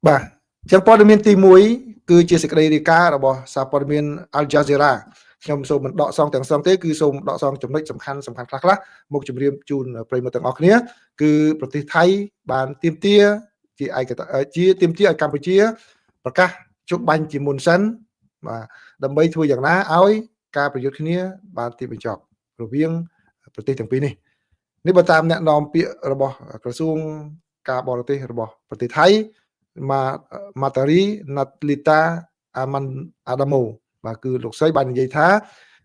បាទ ចឹងព័ត៌មានទី1គឺជាសេចក្តីរាយការណ៍របស់សារព័ត៌មាន Al Jazeera ខ្ញុំសូមមិនដកសងទាំងស្រុងទេ គឺសូមដកសងចំណុចសំខាន់សំខាន់ខ្លះខ្លះមកជម្រាបជូនប្រិយមិត្តទាំងអស់គ្នា។ គឺប្រទេសថៃបានទាមទារជាឯកជាទាមទារឲ្យកម្ពុជាប្រកាសជប់បាញ់ជាមុនសិន បាទ ដើម្បីធ្វើយ៉ាងណាឲ្យការប្រយុទ្ធគ្នាបានទីបញ្ចប់រវាងប្រទេសទាំងពីរនេះ។ នេះបើតាមអ្នកនាំពាក្យរបស់ក្រសួងការបរទេសរបស់ប្រទេសថៃ ម៉ាតារីណាត់លីតាអាម៉ាន់អាដាម៉ូ បាទ គឺលោកស្រីបាននិយាយថា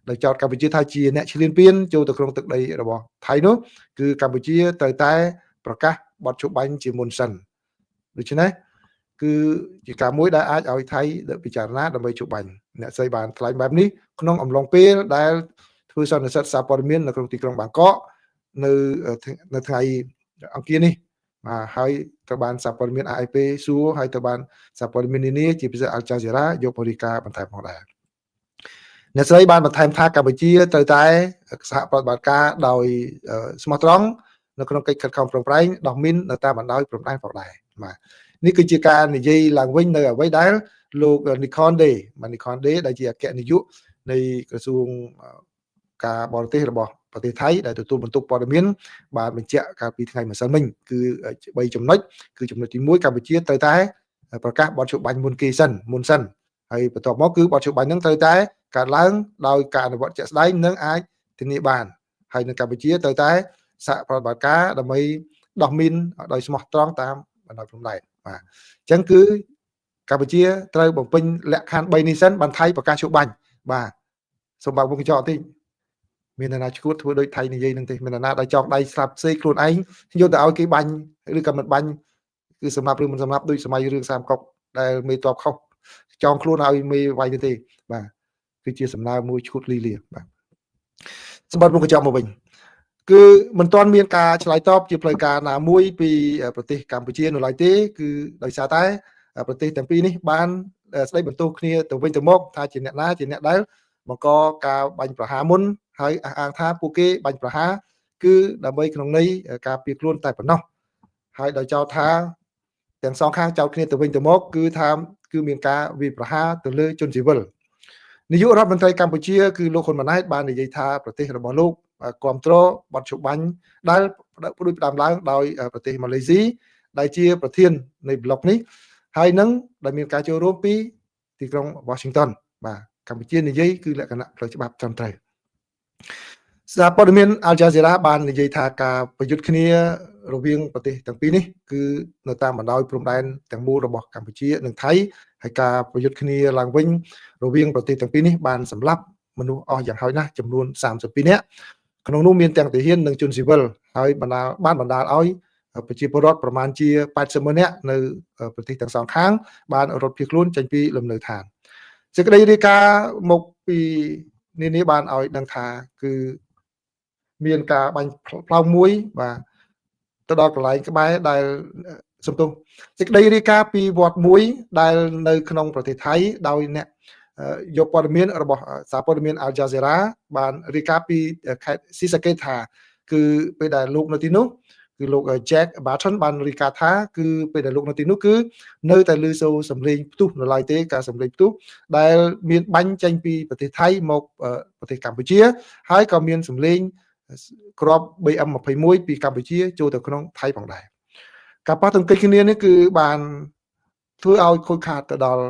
ដោយចោទកម្ពុជាថាជាអ្នកឈ្លានពានចូលទៅក្នុងទឹកដីរបស់ថៃនោះ គឺកម្ពុជាត្រូវតែប្រកាសបទជប់បាញ់ជាមុនសិន។ ដូច្នេះគឺជាការមួយដែលអាចឲ្យថៃពិចារណាដើម្បីជប់បាញ់។ អ្នកស្រីបានថ្លែងបែបនេះក្នុងអំឡុងពេលដែលធ្វើសន្និសីទសារព័ត៌មាននៅក្នុងទីក្រុងបាងកក នៅថ្ងៃអង្គារនេះ បាទ ហើយត្រូវបានសារព័ត៌មាន AFP សួរ ហើយត្រូវបានសារព័ត៌មាននានា ជាពិសេស Al Jazeera យកបរិការបន្ថែមផងដែរ។ អ្នកស្រីបានបន្ថែមថា កម្ពុជាត្រូវតែសហប្រតិបត្តិការដោយស្មោះត្រង់នៅក្នុងកិច្ចខិតខំប្រឹងប្រែងដោះមីននៅតាមបណ្ដោយព្រំដែនផងដែរ។ បាទ នេះគឺជាការនិយាយឡើងវិញនៅអ្វីដែលលោក Nikon Day បាទ Nikon Day ដែលជាអគ្គនាយកនៃក្រសួងការបរទេសរបស់ប្រទេសថៃ ដែលទទួលបន្ទុកព័ត៌មាន បានបញ្ជាក់កាលពីថ្ងៃម្សិលមិញ គឺ3ចំណុច។ គឺចំណុចទី1 កម្ពុជាត្រូវតែប្រកាសបទជប់បាញ់មុនគេសិន មុនសិន ហើយបន្ទាប់មកគឺបទជប់បាញ់ហ្នឹងត្រូវតែកើតឡើងដោយការអនុវត្តជាក់ស្ដែងនិងអាចធានាបាន ហើយនៅកម្ពុជាត្រូវតែសហប្រតិបត្តិការដើម្បីដោះមីនដោយស្មោះត្រង់តាមបណ្ដោយព្រំដែន។ បាទ អញ្ចឹងគឺកម្ពុជាត្រូវបំពេញលក្ខខណ្ឌ3នេះសិន បានថៃប្រកាសជប់បាញ់។ បាទ សូមបើកមុខកញ្ចក់តិច មានអ្នកណាឈួតធ្វើដូចថៃនិយាយនឹងទេ? មានអ្នកណាដែលចង់ដៃស្លាប់សេកខ្លួនឯងយកទៅឲ្យគេបាញ់ ឬក៏មិនបាញ់ គឺសម្រាប់ឬមិនសម្រាប់ ដូចសម័យរឿងសាមកុកដែលមេតបខុសចងខ្លួនឲ្យមេវាយទៅទេ? បាទ គឺជាសំណើមួយឈួតលីលា។ បាទ សម្បត្តិមុខកញ្ចក់មកវិញ គឺមិនទាន់មានការឆ្លើយតបជាផ្លូវការណាមួយពីប្រទេសកម្ពុជានៅឡើយទេ គឺដោយសារតែប្រទេសទាំងពីរនេះបានស្ដីបន្ទោសគ្នាទៅវិញទៅមក ថាជាអ្នកណាជាអ្នកដែលបង្កការបាញ់ប្រហារមុន ហើយអះអាងថាពួកគេបាញ់ប្រហារគឺដើម្បីក្នុងន័យការពារខ្លួនតែប៉ុណ្ណោះ ហើយដោយចោទថាទាំងសងខាងចោទគ្នាទៅវិញទៅមក គឺថាគឺមានការវាយប្រហារទៅលើជនស៊ីវិល។ នាយករដ្ឋមន្ត្រីកម្ពុជាគឺលោកហ៊ុនម៉ាណែតបាននិយាយថា ប្រទេសរបស់លោកគ្រប់គ្រងបទច្បាញ់ដែលផ្ដួចផ្ដើមឡើងដោយប្រទេសម៉ាឡេស៊ី ដែលជាប្រធាននៃប្លុកនេះ ហើយនឹងដែលមានការចូលរួមពីទីក្រុង Washington។ បាទ កម្ពុជានិយាយគឺលក្ខណៈផ្លូវច្បាប់ត្រឹមត្រូវ។ សារព័ត៌មាន Al Jazeera បាននិយាយថា ការប្រយុទ្ធគ្នារវាងប្រទេសទាំងពីរនេះ គឺនៅតាមបណ្ដោយព្រំដែនទាំងមូលរបស់កម្ពុជានិងថៃ ហើយការប្រយុទ្ធគ្នាឡើងវិញរវាងប្រទេសទាំងពីរនេះបានសម្លាប់មនុស្សអស់យ៉ាងហោចណាស់ចំនួន32នាក់ ក្នុងនោះមានទាំងទាហាននិងជនស៊ីវិល ហើយបណ្ដាលបានបណ្ដាលឲ្យប្រជាពលរដ្ឋប្រមាណជា80ម៉ឺននាក់នៅប្រទេសទាំងសងខាងបានរត់ភៀសខ្លួនចេញពីលំនៅឋាន។ សេចក្តីរាយការណ៍មកពីនានាបានឲ្យដឹងថា គឺមានការបាញ់ផ្លោងមួយ បាទ ទៅដល់កន្លែងក្បែរដែលសំទោស សេចក្តីរាយការណ៍ពីវត្តមួយដែលនៅក្នុងប្រទេសថៃ ដោយអ្នកយកព័ត៌មានរបស់សារព័ត៌មាន Al Jazeera បានរាយការណ៍ពីខេត្តស៊ីសាកេតថា គឺពេលដែលលោកនៅទីនោះ គឺលោក Jack Barton បានរាយការណ៍ថា គឺពេលដែលលោកនៅទីនោះ គឺនៅតែឮសូរសំឡេងផ្ទុះនៅឡើយទេ ការសំឡេងផ្ទុះដែលមានបាញ់ចេញពីប្រទេសថៃមកប្រទេសកម្ពុជា ហើយក៏មានសំឡេងគ្រាប់ BM21 ពីកម្ពុជាចូលទៅក្នុងថៃផងដែរ។ ការប៉ះទង្គិចគ្នានេះគឺបានធ្វើឲ្យខូចខាតទៅដល់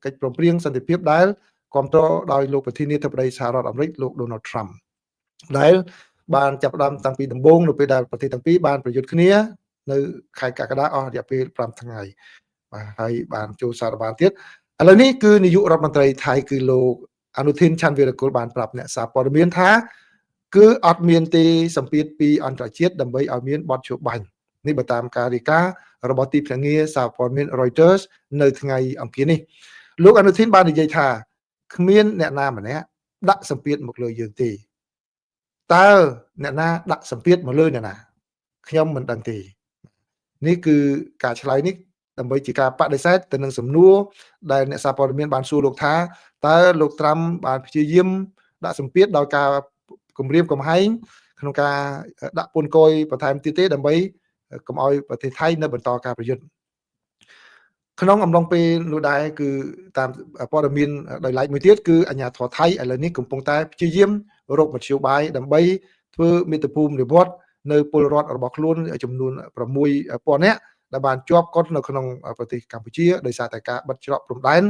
កិច្ចព្រមព្រៀងសន្តិភាពដែលគ្រប់គ្រងដោយលោកប្រធានាធិបតីសហរដ្ឋអាមេរិកលោក Donald Trump ដែលបានចាប់ផ្ដើមតាំងពីដំបូង នៅពេលដែលប្រទេសទាំងពីរបានប្រយុទ្ធគ្នានៅខែកក្កដាអស់រយៈពេល5ថ្ងៃ បាទ ហើយបានចូលសារបានទៀត។ ឥឡូវនេះគឺនាយករដ្ឋមន្ត្រីថៃគឺលោកអនុធីនឆាន់វីរគុលបានប្រាប់អ្នកសារព័ត៌មានថា គឺអត់មានទេសម្ពាធពីអន្តរជាតិដើម្បីឲ្យមានបទជួបបាញ់នេះ បើតាមការរាយការណ៍របស់ទីភ្នាក់ងារសារព័ត៌មាន Reuters នៅថ្ងៃអង្គារនេះ។ លោកអនុធីនបាននិយាយថា គ្មានអ្នកណាម្នាក់ដាក់សម្ពាធមកលើយើងទេ តើអ្នកណាដាក់សម្ពាធមកលើអ្នកណា ខ្ញុំមិនដឹងទេ។ នេះគឺការឆ្លើយនេះដើម្បីជាការបដិសេធទៅនឹងសំណួរដែលអ្នកសារព័ត៌មានបានសួរលោកថា តើលោកត្រាំបានព្យាយាមដាក់សម្ពាធដោយការគំរាមកំហែងក្នុងការដាក់ពន្ធគយបន្ថែមទៀតទេ ដើម្បីកុំឲ្យប្រទេសថៃនៅបន្តការប្រយុទ្ធ? ក្នុងអំឡុងពេលនោះដែរគឺតាមព័ត៌មានដោយឡែកមួយទៀតគឺអាជ្ញាធរថៃឥឡូវនេះកំពុងតែព្យាយាមរកមធ្យោបាយដើម្បីធ្វើមាតុភូមិនិវត្តន៍នៅពលរដ្ឋរបស់ខ្លួនចំនួន6000នាក់ដែលបានជាប់កត់នៅក្នុងប្រទេសកម្ពុជាដោយសារតែការបិទច្រកព្រំដែន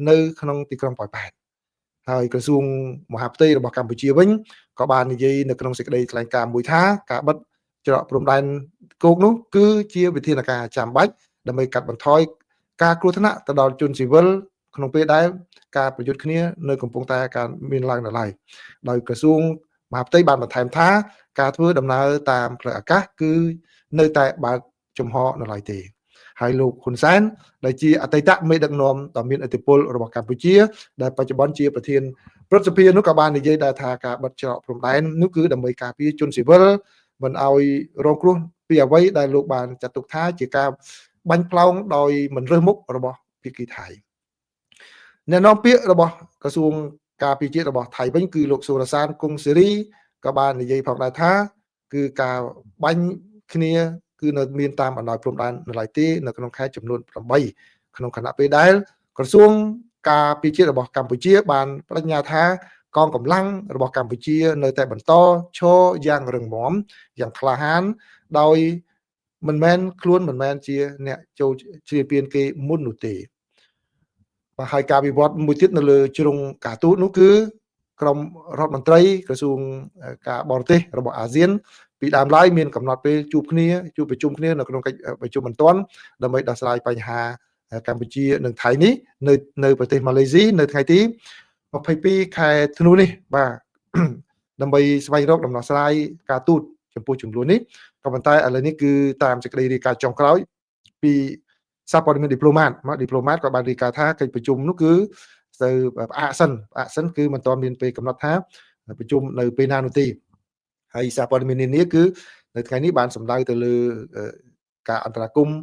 នៅក្នុងទីក្រុងប៉ោយប៉ែតហើយក្រសួងមហាផ្ទៃរបស់កម្ពុជាវិញក៏បាននិយាយនៅក្នុងសេចក្តីថ្លែងការណ៍មួយថាការបិទច្រកព្រំដែនគោកនោះគឺជាវិធានការចាំបាច់ដើម្បីកាត់បន្ថយការគ្រោះថ្នាក់ទៅដល់ជនស៊ីវិលក្នុងពេលដែលការប្រយុទ្ធគ្នានៅកំពុងតែការមានឡើងនៅឡើយដោយក្រសួងមហាផ្ទៃបានបន្ថែមថាការធ្វើដំណើរតាមផ្លូវអាកាសគឺនៅតែបើកចំហនៅឡើយទេហើយលោកហ៊ុនសែនដែលជាអតីតមេដឹកនាំដ៏មានឥទ្ធិពលរបស់កម្ពុជាដែលបច្ចុប្បន្នជាប្រធានព្រឹទ្ធសភានោះក៏បាននិយាយដែរថាការបិទច្រកព្រំដែននោះគឺដើម្បីការពារជនស៊ីវិលមិនឲ្យរងគ្រោះពីអ្វីដែលលោកបានចាត់ទុកថាជាការបាញ់ផ្លោងដោយមិនរើសមុខរបស់ភាគីថៃអ្នកនាំពាក្យរបស់ក្រសួងការពារជាតិរបស់ថៃវិញគឺលោកសូរសានគង្សេរីក៏បាននិយាយផងដែរថាគឺការបាញ់គ្នាគឺនៅមានតាមបណ្ដោយព្រំដែននៅឡើយទេនៅក្នុងខេត្តចំនួន8ក្នុងខណៈពេលដែលក្រសួងការពារជាតិរបស់កម្ពុជាបានបដិញ្ញាថាកងកម្លាំងរបស់កម្ពុជានៅតែបន្តឈរយ៉ាងរឹងមាំយ៉ាងក្លាហានដោយមិនមែនខ្លួនមិនមែនជាអ្នកចូលជ្រៀតពៀនគេមុននោះទេបាទហើយការវិវត្តមួយទៀតនៅលើជ្រុងការទូតនោះគឺក្រុមរដ្ឋមន្ត្រីក្រសួងការបរទេសរបស់អាស៊ានពីដើមឡើយមានកំណត់ពេលជួបគ្នាជួបប្រជុំគ្នានៅក្នុងកិច្ចប្រជុំបន្ទាន់ដើម្បីដោះស្រាយបញ្ហាកម្ពុជានិងថៃនេះនៅប្រទេសម៉ាឡេស៊ីនៅថ្ងៃទី22ខែធ្នូនេះបាទដើម្បីស្វែងរកដំណោះស្រាយការទូតចំពោះចំនួននេះក៏ប៉ុន្តែឥឡូវនេះគឺតាមសេចក្តីរាយការណ៍ចុងក្រោយពីសារព័ត៌មាន Diplomat មក Diplomat ក៏បានរាយការណ៍ថាកិច្ចប្រជុំនោះគឺទៅផ្អាកសិនគឺមិនទាន់មានពេលកំណត់ថាប្រជុំនៅពេលណានោះទេហើយសារព័ត៌មាននានាគឺនៅថ្ងៃនេះបានសម្ដៅទៅលើការអន្តរាគមន៍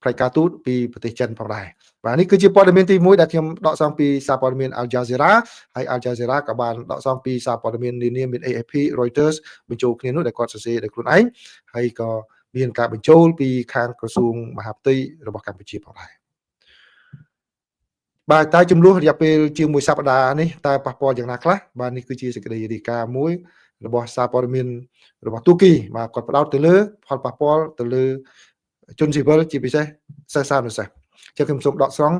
ផ្នែកការទូតពីប្រទេសចិនផងដែរបាទនេះគឺជាព័ត៌មានទី1ដែលខ្ញុំដកស្រង់ពីសារព័ត៌មាន Al Jazeera ហើយ Al Jazeera ក៏បានដកស្រង់ពីសារព័ត៌មាននានាមាន AFP Reuters បញ្ចូលគ្នានោះដែលគាត់សរសេរដោយខ្លួនឯងហើយក៏មានការបញ្ចូលពីខាងក្រសួងមហាផ្ទៃរបស់កម្ពុជាផងដែរបាទតើចំនួនរយៈពេលជាងមួយសប្តាហ៍នេះតើប៉ះពាល់យ៉ាងណាខ្លះបាទនេះគឺជាសេចក្តីរាយការណ៍មួយរបស់សារព័ត៌មានរបស់ទូគីបាទគាត់ផ្ដោតទៅលើផលប៉ះពាល់ទៅលើជនស៊ីវិលជាពិសេសសិស្សានុសិស្សចឹងខ្ញុំសូមដកស្រង់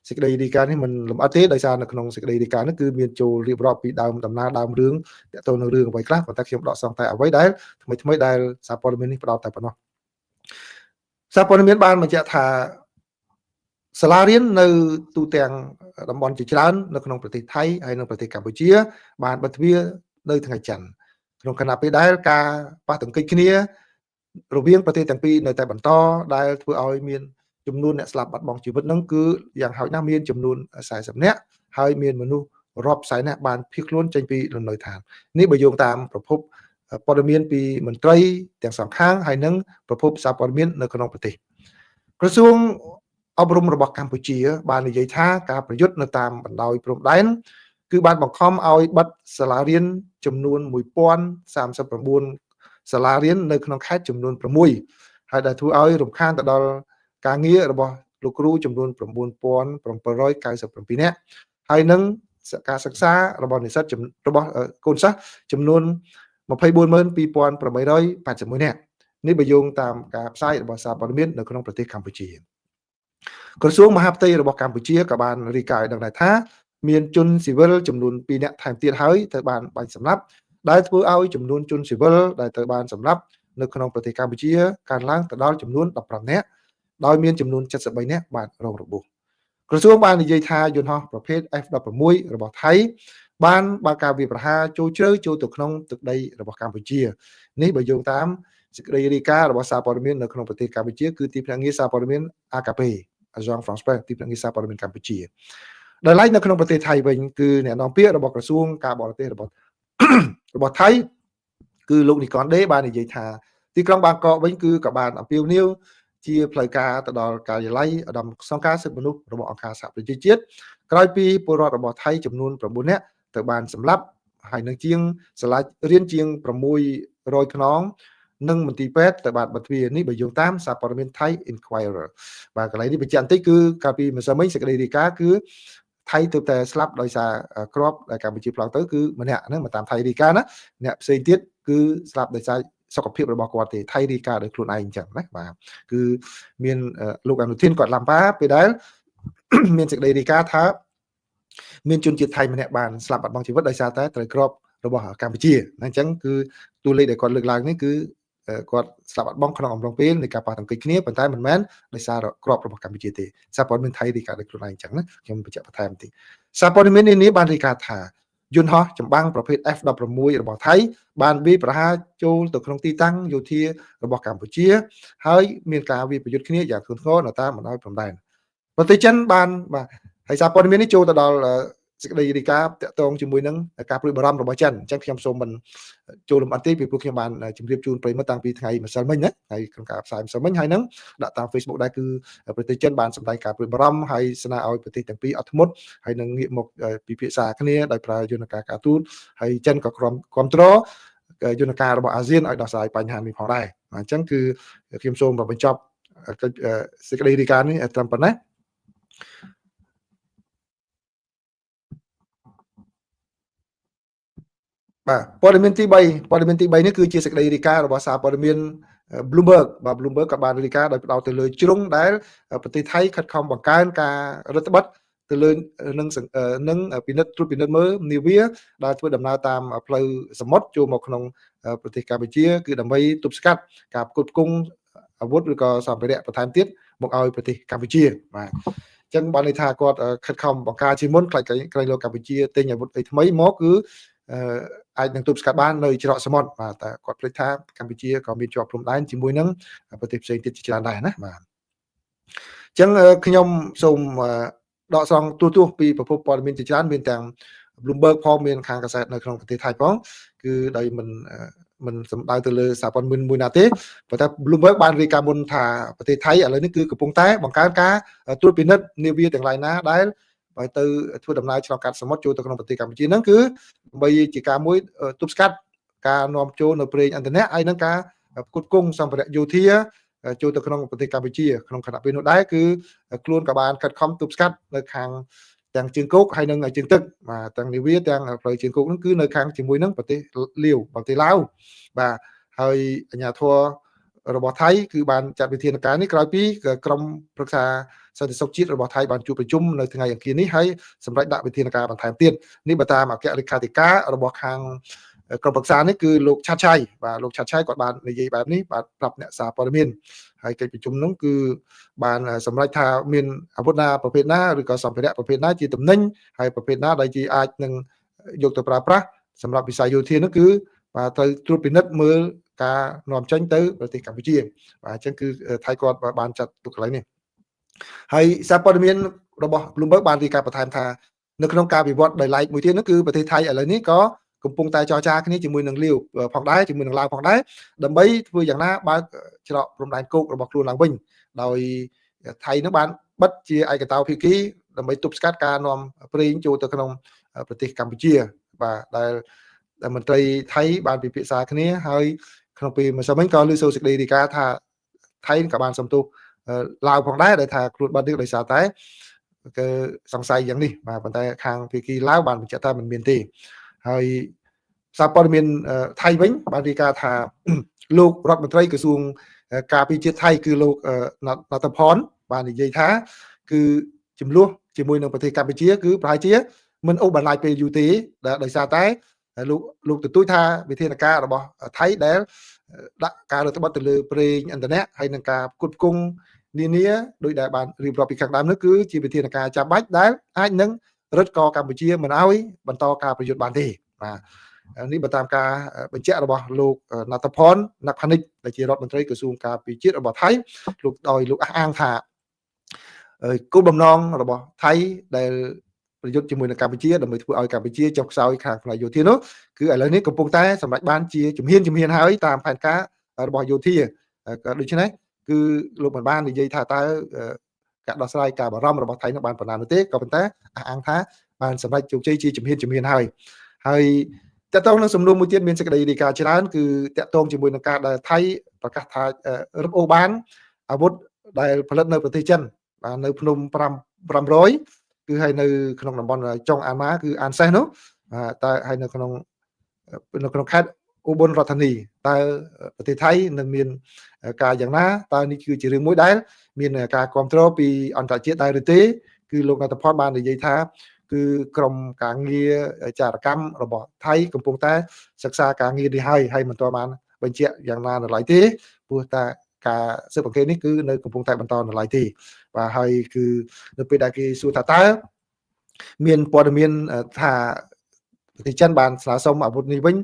សេចក្តីរាយការណ៍នេះមិនលម្អិតទេដោយសារនៅក្នុងសេចក្តីរាយការណ៍នេះគឺមានចូលរៀបរាប់ពីដើមដំណើរដើមរឿងទាក់ទងនឹងរឿងអ្វីខ្លះប៉ុន្តែខ្ញុំដកស្រង់តែអ្វីដែលថ្មីៗដែលសារព័ត៌មាននេះផ្ដោតតែប៉ុណ្ណោះសារព័ត៌មានបានបញ្ជាក់ថាសាលារៀននៅទូទាំងតំបន់ជាច្រើននៅក្នុងប្រទេសថៃហើយនិងប្រទេសកម្ពុជាបានបិទទ្វារនៅថ្ងៃច័ន្ទក្នុងខណៈពេលដែលការប៉ះទង្គិចគ្នារវាងប្រទេសទាំងពីរនៅតែបន្តដែលធ្វើឲ្យមានចំនួនអ្នកស្លាប់បាត់បង់ជីវិតនឹងគឺយ៉ាងហោចណាស់មានចំនួន40នាក់ហើយមានមនុស្សរាប់សែននាក់បានភៀសខ្លួនចេញពីលំនៅឋាននេះបើយោងតាមប្រភពព័ត៌មានពីមន្ត្រីទាំងសងខាងហើយនិងប្រភពសារព័ត៌មាននៅក្នុងប្រទេសក្រសួងអប់រំរបស់កម្ពុជាបាននិយាយថាការប្រយុទ្ធនៅតាមបណ្ដោយព្រំដែនគឺបានបង្ខំឲ្យបិទសាលារៀនចំនួន1039សាលារៀននៅក្នុងខេត្តចំនួន6ហើយដែលធ្វើឲ្យរំខានទៅដល់ការងាររបស់លោកគ្រូចំនួន9797នាក់ហើយនឹងការសិក្សារបស់និស្សិតរបស់កូនសិស្សចំនួន 242,881 នាក់នេះបើយោងតាមការផ្សាយរបស់សារព័ត៌មាននៅក្នុងប្រទេសកម្ពុជាក្រសួងមហាផ្ទៃរបស់កម្ពុជាក៏បានរាយការណ៍ឲ្យដឹងដែរថាមានជនស៊ីវិលចំនួន2នាក់ថែមទៀតហើយត្រូវបានបាញ់សម្លាប់ដែលធ្វើឲ្យចំនួនជនស៊ីវិលដែលត្រូវបានសម្លាប់នៅក្នុងប្រទេសកម្ពុជាកើនឡើងទៅដល់ចំនួន15នាក់ដោយមានចំនួន73នាក់បានរងរបួសក្រសួងបាននិយាយថាយន្តហោះប្រភេទ F-16 របស់ថៃបានបើកការវាយប្រហារចូលជ្រៅចូលទៅក្នុងទឹកដីរបស់កម្ពុជានេះបើយោងតាមសេចក្តីរាយការណ៍របស់សារព័ត៌មាននៅក្នុងប្រទេសកម្ពុជាគឺទីភ្នាក់ងារសារព័ត៌មាន AKP Agence France Presse ទីភ្នាក់ងារសារព័ត៌មានកម្ពុជាដោយឡែកនៅក្នុងប្រទេសថៃវិញគឺអ្នកនាំពាក្យរបស់ក្រសួងការបរទេសរបស់ថៃគឺលោកនីកនដេបាននិយាយថាទីក្រុងបាងកកវិញគឺក៏បានអំពាវនាវជាផ្លូវការទៅដល់ការិយាល័យឧត្តមសង្ការសិទ្ធិមនុស្សរបស់អង្គការសហប្រជាជាតិក្រោយពីពលរដ្ឋរបស់ថៃចំនួន9នាក់ត្រូវបានសម្លាប់ហើយនឹងជាងសាលារៀនជាង600ខ្នង និងមន្ទីរពេទ្យទៅបានបិទទ្វារនេះបើយោងតាមសារព័ត៌មានថៃ Inquirer បាទកន្លែងនេះបញ្ជាក់បន្តិចគឺកាលពីម្សិលមិញសេចក្តីរាយការណ៍គឺថៃទើបតែស្លាប់ដោយសារគ្រាប់ដែលកម្ពុជាប្លង់ទៅគឺម្នាក់ហ្នឹងមកតាមថៃរាយការណ៍ណាអ្នកផ្សេងទៀតគឺស្លាប់ដោយសារសុខភាពរបស់គាត់ទេថៃរាយការណ៍ដោយខ្លួនឯងអញ្ចឹងណាបាទគឺមានលោកអនុធានគាត់ឡាំប៉ាពេលដែលមានសេចក្តីរាយការណ៍ថាមានជនជាតិថៃម្នាក់បានស្លាប់បាត់បង់ជីវិតដោយសារតែត្រូវគ្រាប់របស់កម្ពុជាអញ្ចឹងគឺតួលេខដែលគាត់លើកឡើងនេះគឺគាត់ស្លាប់បាត់បង់ក្នុងអំឡុងពេលនៃការប៉ះទង្គិចគ្នាប៉ុន្តែមិនមែនដោយសារគ្រាប់របស់កម្ពុជាទេសារព័ត៌មានថៃរាយការណ៍ដោយខ្លួនឯងអញ្ចឹងណាខ្ញុំបញ្ជាក់បន្ថែមតិចសារព័ត៌មាននេះបានរាយការណ៍ថាយន្តហោះចម្បាំងប្រភេទ F-16 របស់ថៃបានវាយប្រហារចូលទៅក្នុងទីតាំងយោធារបស់កម្ពុជាហើយមានការវាយប្រយុទ្ធគ្នាយ៉ាងធ្ងន់ធ្ងរនៅតាមបណ្ដោយព្រំដែនប្រទេសចិនបានបាទហើយសារព័ត៌មាននេះចូលទៅដល់សេចក្តីរាយការណ៍តាក់ទងជាមួយនឹងការព្រួយបារម្ភរបស់ចិនអញ្ចឹងខ្ញុំសូមមិនចូលលម្អិតទេពីព្រោះខ្ញុំបានជម្រាបជូនប្រិយមិត្តតាំងពីថ្ងៃម្សិលមិញណាហើយក្នុងការផ្សាយម្សិលមិញហើយនឹងដាក់តាម Facebook ដែរគឺប្រទេសចិនបានសម្ដែងការព្រួយបារម្ភហើយស្នើឲ្យប្រទេសទាំងពីរអត់ធ្មត់ហើយនឹងងាកមកពិភាក្សាគ្នាដោយប្រើយន្តការការទូតហើយចិនក៏គាំទ្រយន្តការរបស់អាស៊ានឲ្យដោះស្រាយបញ្ហានេះផងដែរអញ្ចឹងគឺខ្ញុំសូមបញ្ចប់សេចក្តីរាយការណ៍នេះត្រឹមប៉ុណ្ណេះបាទព័ត៌មានទី3ព័ត៌មានទី3នេះគឺជាសេចក្តីរាយការណ៍របស់សារព័ត៌មាន Bloomberg បាទ Bloomberg ក៏បានរាយការណ៍ដោយផ្ដោតទៅលើជ្រុងដែលប្រទេសថៃខិតខំបង្កើនការរឹតបន្តឹងទៅលើនឹងពិនិត្យត្រួតពិនិត្យមើលនាវាដែលធ្វើដំណើរតាមផ្លូវសមុទ្រចូលមកក្នុងប្រទេសកម្ពុជាគឺដើម្បីទប់ស្កាត់ការផ្គត់ផ្គង់អាវុធឬក៏សម្ភារៈបន្ថែមទៀតមកឲ្យប្រទេសកម្ពុជាបាទអញ្ចឹងបានន័យថាគាត់ខិតខំបង្ការជាមុនខ្លាចក្រែងលោកកម្ពុជាទិញអាវុធអីថ្មីមកគឺអាចនឹងទប់ស្កាត់បាននៅច្រកសមុទ្របាទតែគាត់ភ្លេចថាកម្ពុជាក៏មានជាប់ព្រំដែនជាមួយនឹងប្រទេសផ្សេងទៀតជាច្រើនដែរណាបាទអញ្ចឹងខ្ញុំសូមដកស្រង់ទូទស្សន៍ពីប្រភពព័ត៌មានជាច្រើនមានទាំង Bloomberg ផងមានខាងកាសែតនៅក្នុងប្រទេសថៃផងគឺដោយមិនសំដៅទៅលើសារព័ត៌មានមួយណាទេប៉ុន្តែ Bloomberg បានរាយការណ៍មុនថាប្រទេសថៃឥឡូវនេះគឺកំពុងតែបង្កើនការត្រួតពិនិត្យនាវាទាំងឡាយណាដែលបើទៅធ្វើដំណើរឆ្លងកាត់សមុទ្រចូលទៅក្នុងប្រទេសកម្ពុជាហ្នឹងគឺដើម្បីជាការមួយទប់ស្កាត់ការនាំចូលនៅប្រេងឥន្ធនៈហើយនឹងការផ្គត់ផ្គង់សម្ភារៈយោធាចូលទៅក្នុងប្រទេសកម្ពុជាក្នុងខណៈពេលនោះដែរគឺខ្លួនក៏បានខិតខំទប់ស្កាត់នៅខាងទាំងជើងគោកហើយនិងជើងទឹកបាទទាំងនាវាទាំងផ្លូវជើងគោកហ្នឹងគឺនៅខាងជាមួយនឹងប្រទេសលាវប្រទេសឡាវបាទហើយអាជ្ញាធររបស់ថៃគឺបានចាត់វិធានការនេះក្រោយពីក្រុមប្រឹក្សាសន្តិសុខជាតិរបស់ថៃបានជួបប្រជុំនៅថ្ងៃអង្គារនេះហើយសម្រេចដាក់វិធានការបន្ថែមទៀតនេះបើតាមអគ្គលេខាធិការរបស់ខាងក្រុមប្រឹក្សានេះគឺលោកឆាត់ឆៃបាទលោកឆាត់ឆៃគាត់បាននិយាយបែបនេះបាទប្រាប់អ្នកសារព័ត៌មានហើយកិច្ចប្រជុំនោះគឺបានសម្រេចថាមានអាវុធណាប្រភេទណាឬក៏សម្ភារៈប្រភេទណាជាទំនិញហើយប្រភេទណាដែលជាអាចនឹងយកទៅប្រើប្រាស់សម្រាប់វិស័យយោធានោះគឺបាទត្រូវត្រួតពិនិត្យមើលការនាំចេញទៅប្រទេសកម្ពុជាបាទអញ្ចឹងគឺថៃគាត់បានចាត់ទុកកន្លែងនេះហើយសារព័ត៌មានរបស់ Bloomberg បានរាយការណ៍បន្ថែមថានៅក្នុងការវិវត្តដោយឡែកមួយទៀតនោះគឺប្រទេសថៃឥឡូវនេះក៏កំពុងតែចរចាគ្នាជាមួយនឹងលាវផងដែរជាមួយនឹងឡាវផងដែរដើម្បីធ្វើយ៉ាងណាបើកច្រកព្រំដែនគោករបស់ខ្លួនឡើងវិញដោយថៃនឹងបានបិទជាឯកតោភាគីដើម្បីទប់ស្កាត់ការនាំប្រេងចូលទៅក្នុងប្រទេសកម្ពុជាបាទដែលមន្ត្រីថៃបានពិភាក្សាគ្នាហើយក្នុងពេលម្សិលមិញក៏លើសូរសេចក្តីរាយការណ៍ថាថៃក៏បានសំទោសឡាវផងដែរដែលថាខ្លួនបាត់នេះដោយសារតែគឺសង្ស័យយ៉ាងនេះបាទប៉ុន្តែខាងភាគីឡាវបានបញ្ជាក់ថាមិនមានទេហើយសារព័ត៌មានថៃវិញបានរាយការណ៍ថាលោករដ្ឋមន្ត្រីក្រសួងការពារជាតិថៃគឺលោកណដ្ឋផនបាននិយាយថាគឺចំនួនជាមួយនឹងប្រទេសកម្ពុជាគឺប្រហែលជាមិនអូសបន្លាយពេលយូរទេដោយសារតែលោកទទូចថាវិធានការរបស់ថៃដែលដាក់ការរដ្ឋបတ်ទៅលើប្រេងឥន្ធនៈហើយនឹងការផ្គត់ផ្គង់នានាដោយដែលបានរៀបរាប់ពីខាងដើមនោះគឺជាវិធានការចាំបាច់ដែលអាចនឹងរឹតកកម្ពុជាមិនឲ្យបន្តការប្រយុទ្ធបានទេបាទនេះបើតាមការបញ្ជាក់របស់លោកណដ្ឋផនណផានិចដែលជារដ្ឋមន្ត្រីក្រសួងការពារជាតិរបស់ថៃលោកដោយលោកអះអាងថាគោលបំណងរបស់ថៃដែលប្រយុទ្ធជាមួយនឹងកម្ពុជាដើម្បីធ្វើឲ្យកម្ពុជាចុះខ្សោយខាងផ្នែកយោធានោះគឺឥឡូវនេះកំពុងតែសម្រេចបានជាជំហានហើយតាមផែនការរបស់យោធាដូច្នេះគឺលោកមិនបាននិយាយថាតើការដោះស្រាយការបារម្ភរបស់ថៃនោះបានប៉ុណ្ណានោះទេក៏ប៉ុន្តែអះអាងថាបានសម្រេចជោគជ័យជាជំហានហើយហើយ តកតងនឹងសំណួរមួយទៀតមានសេចក្តីរាយការណ៍ច្រើនគឺតកតងជាមួយនឹងការដែលថៃប្រកាសថារឹបអូសបានអាវុធដែលផលិតនៅប្រទេសចិនបាទនៅភ្នំ500គឺហើយនៅក្នុងតំបន់ចុងអានម៉ាគឺអានសេះនោះតើហើយនៅក្នុងខេត្តឧបលរដ្ឋធានីតើប្រទេសថៃនឹងមានការយ៉ាងណាតើនេះគឺជារឿងមួយដែលមានការគ្រប់គ្រងពីអន្តរជាតិដែរឬទេគឺលោកណដ្ឋផលបាននិយាយថាគឺក្រមការងារចារកម្មរបស់ថៃកំពុងតែសិក្សាការងារនេះហើយមិនទាន់បានបញ្ជាក់យ៉ាងណានៅឡើយទេព្រោះតែការស៊ើបអង្កេតនេះគឺនៅកំពុងតែបន្តនៅឡើយទេបាទហើយគឺនៅពេលដែលគេសួរថាតើមានព័ត៌មានថាប្រទេសចិនបានស្នើសុំអាវុធនេះវិញ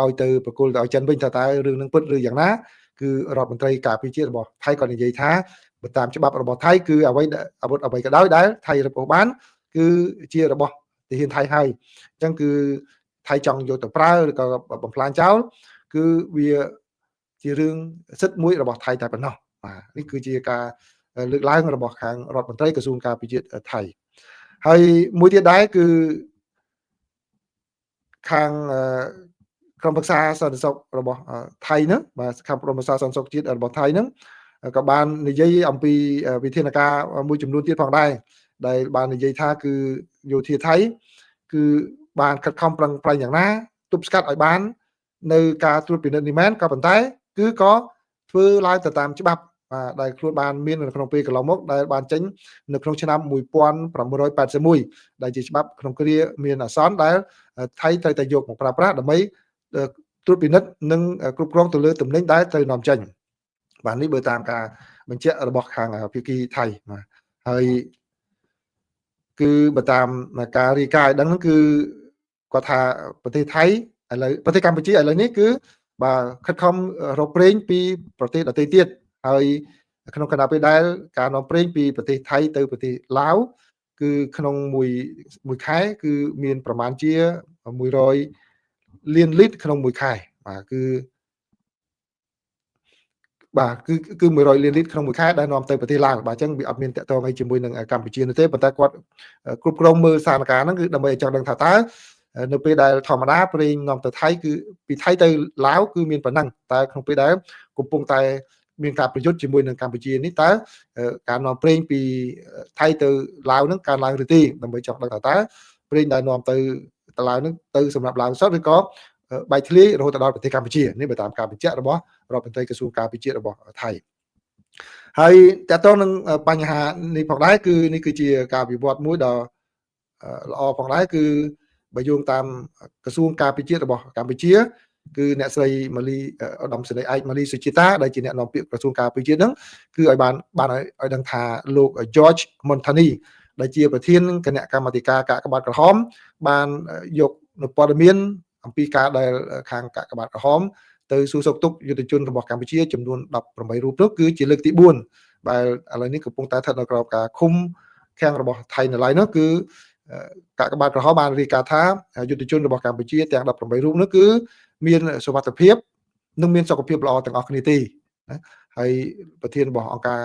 ឲ្យទៅប្រគល់ទៅឲ្យចិនវិញថាតើរឿងនឹងពិតឬយ៉ាងណាគឺរដ្ឋមន្ត្រីការពារជាតិរបស់ថៃក៏និយាយថាបើតាមច្បាប់របស់ថៃគឺអ្វីអាវុធអ្វីក៏ដោយដែលថៃរឹបអូសបានគឺជារបស់ទាហានថៃហើយអញ្ចឹងគឺថៃចង់យកទៅប្រើឬក៏បំផ្លាញចោលគឺវាជារឿងសិទ្ធិមួយរបស់ថៃតែប៉ុណ្ណោះបាទនេះគឺជាការលើកឡើងរបស់ខាងរដ្ឋមន្ត្រីក្រសួងការពារជាតិថៃហើយមួយទៀតដែរគឺខាងក្រុមប្រឹក្សាសន្តិសុខរបស់ថៃហ្នឹងបាទខាងក្រុមប្រឹក្សាសន្តិសុខជាតិរបស់ថៃហ្នឹងក៏បាននិយាយអំពីវិធានការមួយចំនួនទៀតផងដែរដែលបាននិយាយថាគឺយោធាថៃគឺបានខិតខំប្រឹងប្រែងយ៉ាងណាទប់ស្កាត់ឲ្យបាននៅការត្រួតពិនិត្យនេះមែនក៏ប៉ុន្តែគឺក៏ធ្វើឡើងទៅតាមច្បាប់បាទដែលខ្លួនបានមាននៅក្នុងពេលកន្លងមកដែលបានចេញនៅក្នុងឆ្នាំ1981ដែលជាច្បាប់ក្នុងគ្រាមានអាសន្នដែលថៃត្រូវតែយកមកប្រើប្រាស់ដើម្បីត្រួតពិនិត្យនិងគ្រប់គ្រងទៅលើទំនិញដែលត្រូវនាំចេញបាទនេះបើតាមការបញ្ជាក់របស់ខាងភាគីថៃបាទហើយគឺបើតាមការរាយការណ៍ឲ្យដឹងហ្នឹងគឺគាត់ថាប្រទេសថៃឥឡូវប្រទេសកម្ពុជាឥឡូវនេះគឺបាទខិតខំរកប្រេងពីប្រទេសដទៃទៀតហើយក្នុងខណៈពេលដែលការនាំប្រេងពីប្រទេសថៃទៅប្រទេសឡាវគឺក្នុងមួយខែគឺមានប្រមាណជា100លានលីត្រក្នុងមួយខែបាទគឺបាទគឺ100លានលីត្រក្នុងមួយខែដែលនាំទៅប្រទេសឡាវបាទអញ្ចឹងវាអត់មានតាក់ទងអីជាមួយនឹងកម្ពុជានោះទេប៉ុន្តែគាត់គ្រប់គ្រងមើលស្ថានភាពហ្នឹងគឺដើម្បីឲ្យចង់ដឹងថាតើនៅពេលដែលធម្មតាប្រេងនាំទៅថៃគឺពីថៃទៅឡាវគឺមានប៉ុណ្ណឹងតែក្នុងពេលដែលកំពុងតែមានការប្រយុទ្ធជាមួយនឹងកម្ពុជានេះតើការនាំប្រេងពីថៃទៅឡាវហ្នឹងកើនឡើងឬទេដើម្បីចង់ដឹងថាតើប្រេងដែលនាំទៅឡាវហ្នឹងទៅសម្រាប់ឡាវសុទ្ធឬក៏បែកធ្លាយរហូតដល់ប្រទេសកម្ពុជានេះបើតាមការបញ្ជាក់របស់រដ្ឋមន្ត្រីក្រសួងការពារជាតិរបស់ថៃហើយតើតើនឹងបញ្ហានេះផងដែរគឺនេះគឺជាការវិវត្តមួយដ៏ល្អផងដែរគឺបើយោងតាមក្រសួងការពារជាតិរបស់កម្ពុជាគឺអ្នកស្រីម៉ាលីឧត្តមសេនីយ៍ឯកម៉ាលីសុជាតាដែលជាអ្នកនាំពាក្យក្រសួងការពារជាតិហ្នឹងគឺឲ្យបានឲ្យដឹងថាលោក George Montani ដែលជាប្រធានគណៈកម្មាធិការកាកបាទក្រហមបានយកនៅព័ត៌មានអំពីការដែលខាងកាកបាទក្រហមទៅសួរសុខទុក្ខយុទ្ធជនរបស់កម្ពុជាចំនួន18រូបនោះគឺជាលើកទី4ដែលឥឡូវនេះកំពុងតែស្ថិតនៅក្រោមការឃុំឃាំងរបស់ថៃនៅឡើយនោះគឺកាកបាទក្រហមបានរាយការណ៍ថាយុទ្ធជនរបស់កម្ពុជាទាំង18រូបនោះគឺមានសុវត្ថិភាពនិងមានសុខភាពល្អទាំងអស់គ្នាទេណាហើយប្រធានរបស់អង្គការ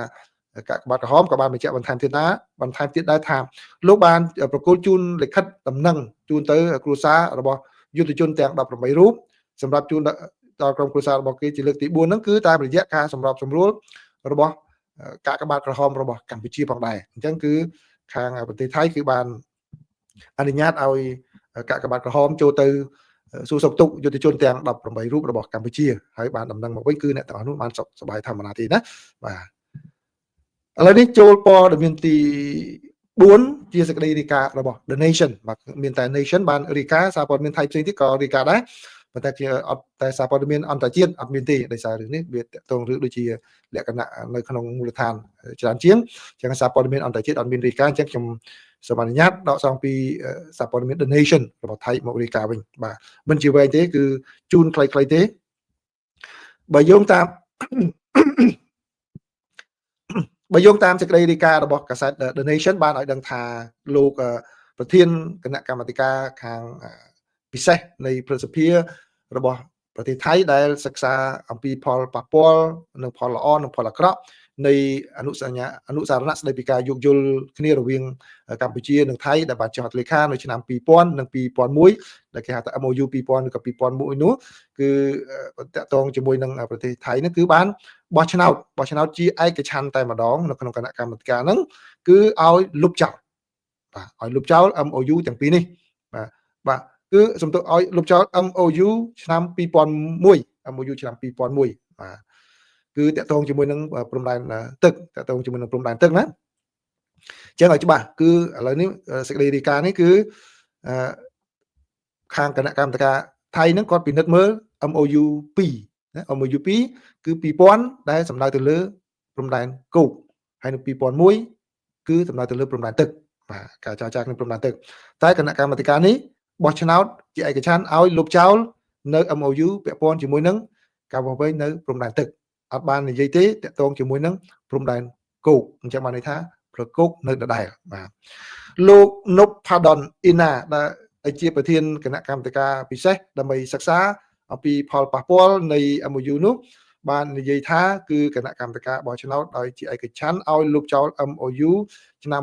កាកបាទក្រហមក៏បានបញ្ជាក់បន្ថែមទៀតណាបន្ថែមទៀតដែរថាលោកបានប្រគល់ជូនលិខិតដំណឹងជូនទៅគ្រួសាររបស់យុទ្ធជនទាំង18រូបសម្រាប់ជូនដល់ក្រុមគ្រួសាររបស់គេជាលើកទី4ហ្នឹងគឺតាមរយៈការសម្របសម្រួលរបស់កាកបាទក្រហមរបស់កម្ពុជាផងដែរអញ្ចឹងគឺខាងប្រទេសថៃគឺបានអនុញ្ញាតឲ្យកាកបាទក្រហមចូលទៅសួរសុខទុក្ខយុទ្ធជនទាំង18រូបរបស់កម្ពុជាហើយបានដំណឹងមកវិញគឺអ្នកទាំងអស់នោះបានសុខសប្បាយធម្មតាទេណាបាទឥឡូវនេះចូលព័ត៌មានទី4ជាសេចក្តីរាយការណ៍របស់ The Nation បាទមានតែ Nation បានរាយការណ៍សារព័ត៌មានថៃផ្សេងទៀតក៏រាយការណ៍ដែរប៉ុន្តែជាអត់តែសារព័ត៌មានអន្តរជាតិអត់មានទេដោយសាររឿងនេះវាតាក់ទងរឿងដូចជាលក្ខណៈនៅក្នុងមូលដ្ឋានច្រើនជាងចឹងសារព័ត៌មានអន្តរជាតិអត់មានរាយការណ៍អញ្ចឹងខ្ញុំសូមអនុញ្ញាតដកស្រង់ពីសារព័ត៌មាន The Nation របស់ថៃមករាយការណ៍វិញបាទមិនជាវែងទេគឺជូនខ្លីៗទេបើយោងតាមបើយោងតាមសេចក្តីរាយការណ៍របស់កាសែត The Nation បានឲ្យដឹងថាលោកប្រធានគណៈកម្មាធិការខាងពិសេសនៃព្រឹទ្ធសភារបស់ប្រទេសថៃដែលសិក្សាអំពីផលប៉ះពាល់និងផលល្អនិងផលអាក្រក់ នៃអនុសញ្ញាអនុសារណៈស្តីពីការយោគយល់គ្នារវាងកម្ពុជានិងថៃដែលបានចុះហត្ថលេខានៅឆ្នាំ2000និង2001ដែលគេហៅថា MOU 2000ឬក៏2001នោះគឺតាក់ទងជាមួយនឹងប្រទេសថៃនោះគឺបានបោះឆ្នោតជាឯកច្ឆន្ទតែម្ដងនៅក្នុងគណៈកម្មាធិការហ្នឹងគឺឲ្យលុបចោលបាទឲ្យលុបចោល MOU ទាំងពីរនេះបាទបាទគឺសំទោសឲ្យលុបចោល MOU ឆ្នាំ2001 MOU ឆ្នាំ2001បាទគឺតាក់ទងជាមួយនឹងព្រំដែនទឹកតាក់ទងជាមួយនឹងព្រំដែនទឹកណាអញ្ចឹងឲ្យច្បាស់គឺឥឡូវនេះសេចក្តីរាយការណ៍នេះគឺខាងគណៈកម្មាធិការថៃហ្នឹងគាត់ពិនិត្យមើល MOU 2ណា MOU 2គឺ2000ដែលសំដៅទៅលើព្រំដែនគោកហើយនៅ2001គឺសំដៅទៅលើព្រំដែនទឹកបាទការចរចាក្នុងព្រំដែនទឹកតែគណៈកម្មាធិការនេះបោះឆ្នោតជាឯកច្ឆន្ទឲ្យលុបចោលនៅ MOU ពាក់ព័ន្ធជាមួយនឹងការវាស់វែងនៅព្រំដែនទឹកអត់បាននិយាយទេតាក់ទងជាមួយនឹងព្រំដែនគោកអញ្ចឹងបានន័យថាប្រគោកនៅដដែលបាទលោកនុបផាដុនអ៊ីណាដែលជាប្រធានគណៈកម្មាធិការពិសេសដើម្បីសិក្សាអំពីផលប៉ះពាល់នៃ MOU នោះបាននិយាយថាគឺគណៈកម្មាធិការបោះឆ្នោតដោយជាឯកច្ឆន្ទឲ្យលុបចោល MOU ឆ្នាំ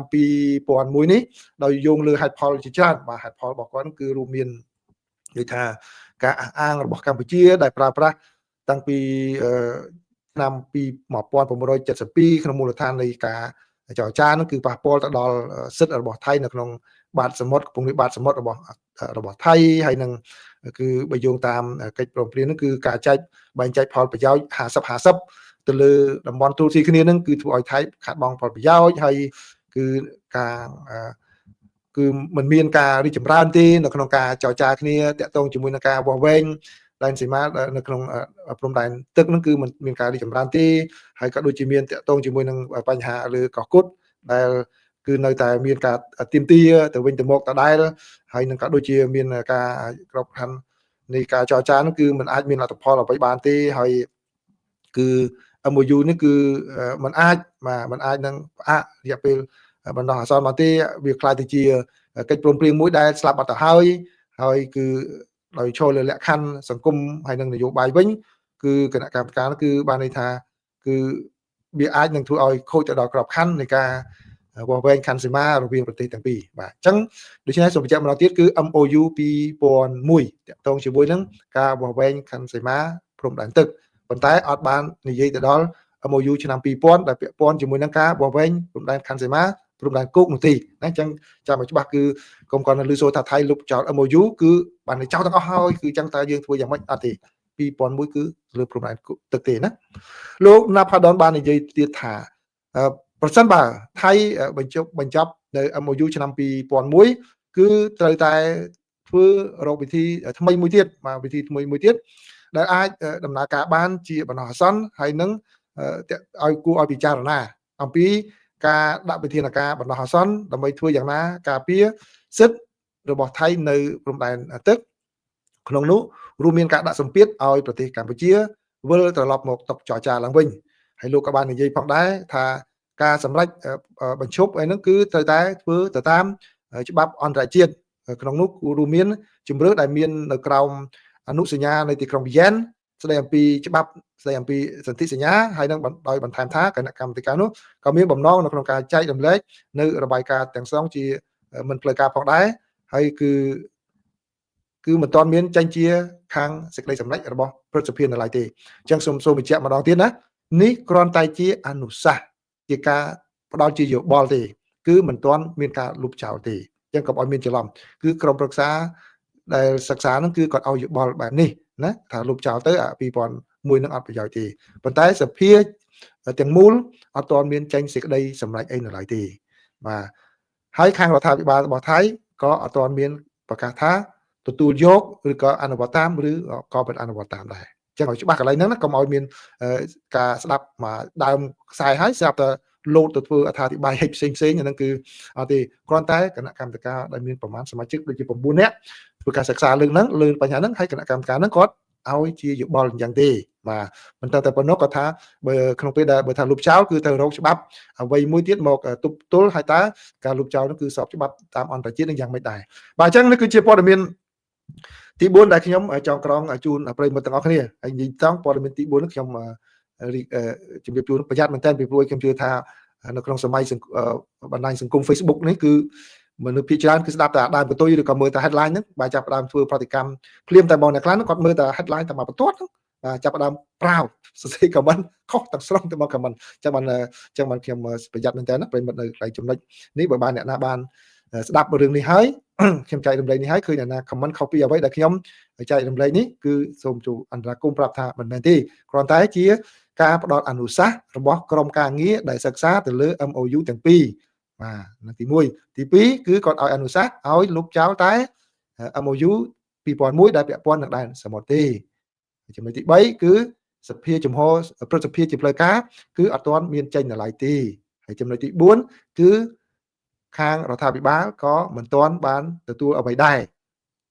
2001នេះដោយយោងលើហេតុផលជាច្រើនបាទហេតុផលរបស់គាត់គឺរួមមាននិយាយថាការអះអាងរបស់កម្ពុជាដែលប្រើប្រាស់តាំងពីឆ្នាំ1972ក្នុងមូលដ្ឋាននៃការចរចានោះគឺប៉ះពាល់ទៅដល់សិទ្ធិរបស់ថៃនៅក្នុងបាតសមុទ្រកំពង់បាតសមុទ្ររបស់ថៃហើយនឹងគឺបើយោងតាមកិច្ចព្រមព្រៀងនោះគឺការចែកបែងចែកផលប្រយោជន៍50 50ទៅលើតំបន់ទូស៊ីគ្នានឹងគឺធ្វើឲ្យថៃខាតបង់ផលប្រយោជន៍ហើយគឺការគឺមិនមានការរីកចម្រើនទេនៅក្នុងការចរចាគ្នាតាក់ទងជាមួយនឹងការវាស់វែងដែនសីមានៅក្នុងព្រំដែនទឹកហ្នឹងគឺមិនមានការរីកចម្រើនទេហើយក៏ដូចជាមានតាក់ទងជាមួយនឹងបញ្ហាលើកោះគត់ដែលគឺនៅតែមានការទាមទារទៅវិញទៅមកដដែលហើយនឹងក៏ដូចជាមានការក្របខ័ណ្ឌនៃការចរចានោះគឺมันអាចមានលទ្ធផលអ្វីបានទេហើយគឺ MOU នេះគឺมันអាចបាទมันអាចនឹងផ្អាករយៈពេលបណ្ដោះអាសន្នបានទេវាក្លាយទៅជាកិច្ចព្រមព្រៀងមួយដែលស្លាប់បាត់ទៅហើយហើយគឺដោយឈរលើលក្ខខណ្ឌសង្គមហើយនឹងនយោបាយវិញគឺគណៈកម្មការគឺបានន័យថាគឺវាអាចនឹងធ្វើឲ្យខូចទៅដល់ក្របខ័ណ្ឌនៃការវាស់វែងខណ្ឌសីមារវាងប្រទេសទាំងពីរបាទអញ្ចឹងដូច្នេះសូមបញ្ជាក់ម្ដងទៀតគឺ MOU 2001តាក់ទងជាមួយនឹងការវាស់វែងខណ្ឌសីមាព្រំដែនទឹកប៉ុន្តែអត់បាននិយាយទៅដល់ MOU ឆ្នាំ2000ដែលពាក់ព័ន្ធជាមួយនឹងការវាស់វែងព្រំដែនខណ្ឌសីមាព្រំដែនគោកនោះទេណាអញ្ចឹងចាំឲ្យច្បាស់គឺកុំគាត់នៅលឺសូថាថៃលុបចោល MOU គឺបានចោលទាំងអស់ហើយគឺអញ្ចឹងតើយើងធ្វើយ៉ាងម៉េចអត់ទេ2001គឺលើព្រំដែនទឹកទេណាលោកណាផាដុនបាននិយាយទៀតថាប្រសិនបើថៃបញ្ចប់នៅ MOU ឆ្នាំ2001គឺត្រូវតែធ្វើរកវិធីថ្មីមួយទៀតបាទវិធីថ្មីមួយទៀតដែលអាចដំណើរការបានជាបណ្ដោះអាសន្នហើយនឹងឲ្យគួរឲ្យពិចារណាអំពីការដាក់វិធានការបណ្ដោះអាសន្នដើម្បីធ្វើយ៉ាងណាការពារសិទ្ធិរបស់ថៃនៅព្រំដែនទឹកក្នុងនោះរួមមានការដាក់សម្ពាធឲ្យប្រទេសកម្ពុជាវិលត្រឡប់មកតុចរចាឡើងវិញហើយលោកក៏បាននិយាយផងដែរថាការសម្រេចបញ្ឈប់អីហ្នឹងគឺត្រូវតែធ្វើទៅតាមច្បាប់អន្តរជាតិក្នុងនោះរួមមានជំរឿដែលមាននៅក្រោមអនុសញ្ញានៃទីក្រុងវីយ៉ែនស្ដីអំពីច្បាប់ស្ដីអំពីសន្ធិសញ្ញាហើយនឹងដោយបន្ថែមថាគណៈកម្មាធិការនោះក៏មានបំណងនៅក្នុងការចែករំលែកនៅរបាយការណ៍ទាំងស្រុងជាមិនផ្លូវការផងដែរហើយគឺមិនទាន់មានចេញជាខាងសេចក្តីសម្រេចរបស់ព្រឹទ្ធសភានៅឡើយទេអញ្ចឹងសូមបញ្ជាក់ម្ដងទៀតណានេះគ្រាន់តែជាអនុសាសន៍ជាការផ្ដល់ជាយោបល់ទេគឺមិនទាន់មានការលុបចោលទេអញ្ចឹងកុំឲ្យមានច្រឡំគឺក្រុមប្រឹក្សាដែលសិក្សាហ្នឹងគឺគាត់ឲ្យយោបល់បែបនេះណាថាលុបចោលទៅអា2001នឹងអត់ប្រយោជន៍ទេប៉ុន្តែសភាទាំងមូលអត់ទាន់មានចេញសេចក្តីសម្រេចអីនៅឡើយទេបាទហើយខាងរដ្ឋាភិបាលរបស់ថៃក៏អត់ទាន់មានប្រកាសថាទទួលយកឬក៏អនុវត្តតាមឬក៏មិនអនុវត្តតាមដែរចឹងឲ្យច្បាស់កន្លែងហ្នឹងណាកុំឲ្យមានការស្ដាប់មកដើមខ្សែហើយស្រាប់តែលោតទៅធ្វើអត្ថាធិប្បាយផ្សេងផ្សេងហ្នឹងគឺអត់ទេគ្រាន់តែគណៈកម្មាធិការដែលមានប្រមាណសមាជិកដូចជា9នាក់ធ្វើការសិក្សាលើហ្នឹងលើបញ្ហាហ្នឹងហើយគណៈកម្មការហ្នឹងគាត់ឲ្យជាយោបល់អញ្ចឹងទេបាទមិនតែប៉ុណ្ណោះគាត់ថាបើក្នុងពេលដែលបើថាលុបចោលគឺត្រូវរកច្បាប់អ្វីមួយទៀតមកទប់ទល់ហើយតើការលុបចោលហ្នឹងគឺស្របច្បាប់តាមអន្តរជាតិនឹងយ៉ាងម៉េចដែរបាទអញ្ចឹងនេះគឺជាព័ត៌មានទី4ដែលខ្ញុំចងក្រងជូនប្រិយមិត្តទាំងអស់គ្នាហើយនិយាយត្រង់ព័ត៌មានទី4នេះខ្ញុំ ជំរាបជូនប្រយ័ត្នមែនតើពីព្រោះខ្ញុំជឿថានៅក្នុងសម័យបណ្ដាញសង្គម Facebook នេះគឺមនុស្សភាគច្រើនគឺស្ដាប់តែដើមកន្ទុយឬក៏មើលតែ headline ហ្នឹងបាទចាប់ផ្ដើមធ្វើប្រតិកម្មភ្លាមតែបងអ្នកខ្លះហ្នឹងគាត់មើលតែ headline តែមកបន្ទាត់ហ្នឹងបាទចាប់ផ្ដើមប្រាវសរសេរ comment ខុសទាំងស្រុងទៅមក comment ចឹងបានចឹងបានខ្ញុំប្រយ័ត្នមែនតើណាប្រិមិត្តនៅកន្លែងចំណុចនេះបើបានអ្នកណាបានស្ដាប់រឿងនេះហើយខ្ញុំចែករំលែកនេះហើយឃើញអ្នកណា comment ខុសពីអ្វីដែលខ្ញុំចែករំលែកនេះគឺសូមជួអន្តរាគមន៍ប្រាប់ថាមិនមែនទេគ្រាន់តែជាការផ្ដល់អនុសាសន៍របស់ក្រុមការងារដែលសិក្សាទៅលើ MOU ទាំងពីរបាទនឹងទី1ទី2គឺគាត់ឲ្យអនុសាសន៍ឲ្យលុបចោលតែ MOU 2001ដែលពាក់ព័ន្ធនឹងដែនសមុទ្រទេចំណុចទី3គឺសភាចំហព្រឹទ្ធសភាជាផ្លូវការគឺអត់ទាន់មានចេញដល់ឡើយទេហើយចំណុចទី4គឺខាងរដ្ឋាភិបាលក៏មិនទាន់បានទទួលអ្វីដែរ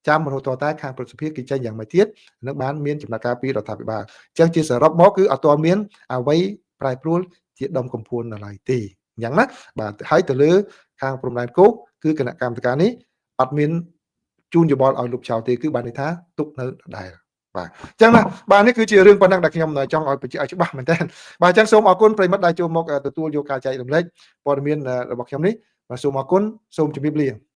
ចាំរហូតតែខាងព្រឹទ្ធសភាគេចេញយ៉ាងម៉េចទៀតនឹងបានមានចំណាត់ការពីរដ្ឋាភិបាលអញ្ចឹងជាសរុបមកគឺអត់ទាន់មានអ្វីប្រែប្រួលជាដុំកំភួនដល់ឡើយទេអញ្ចឹងណាបាទហើយទៅលើខាងព្រំដែនគោកគឺគណៈកម្មាធិការនេះអត់មានជូនយោបល់ឲ្យលុបចោលទេគឺបានន័យថាទុកនៅដដែលបាទអញ្ចឹងណាបាទនេះគឺជារឿងប៉ុណ្ណឹងដែលខ្ញុំចង់ឲ្យបញ្ជាក់ឲ្យច្បាស់មែនតើបាទអញ្ចឹងសូមអរគុណប្រិមិត្តដែលចូលមកទទួលយកការចែករំលែកព័ត៌មានរបស់ខ្ញុំនេះបាទសូមអរគុណសូមជម្រាបលា។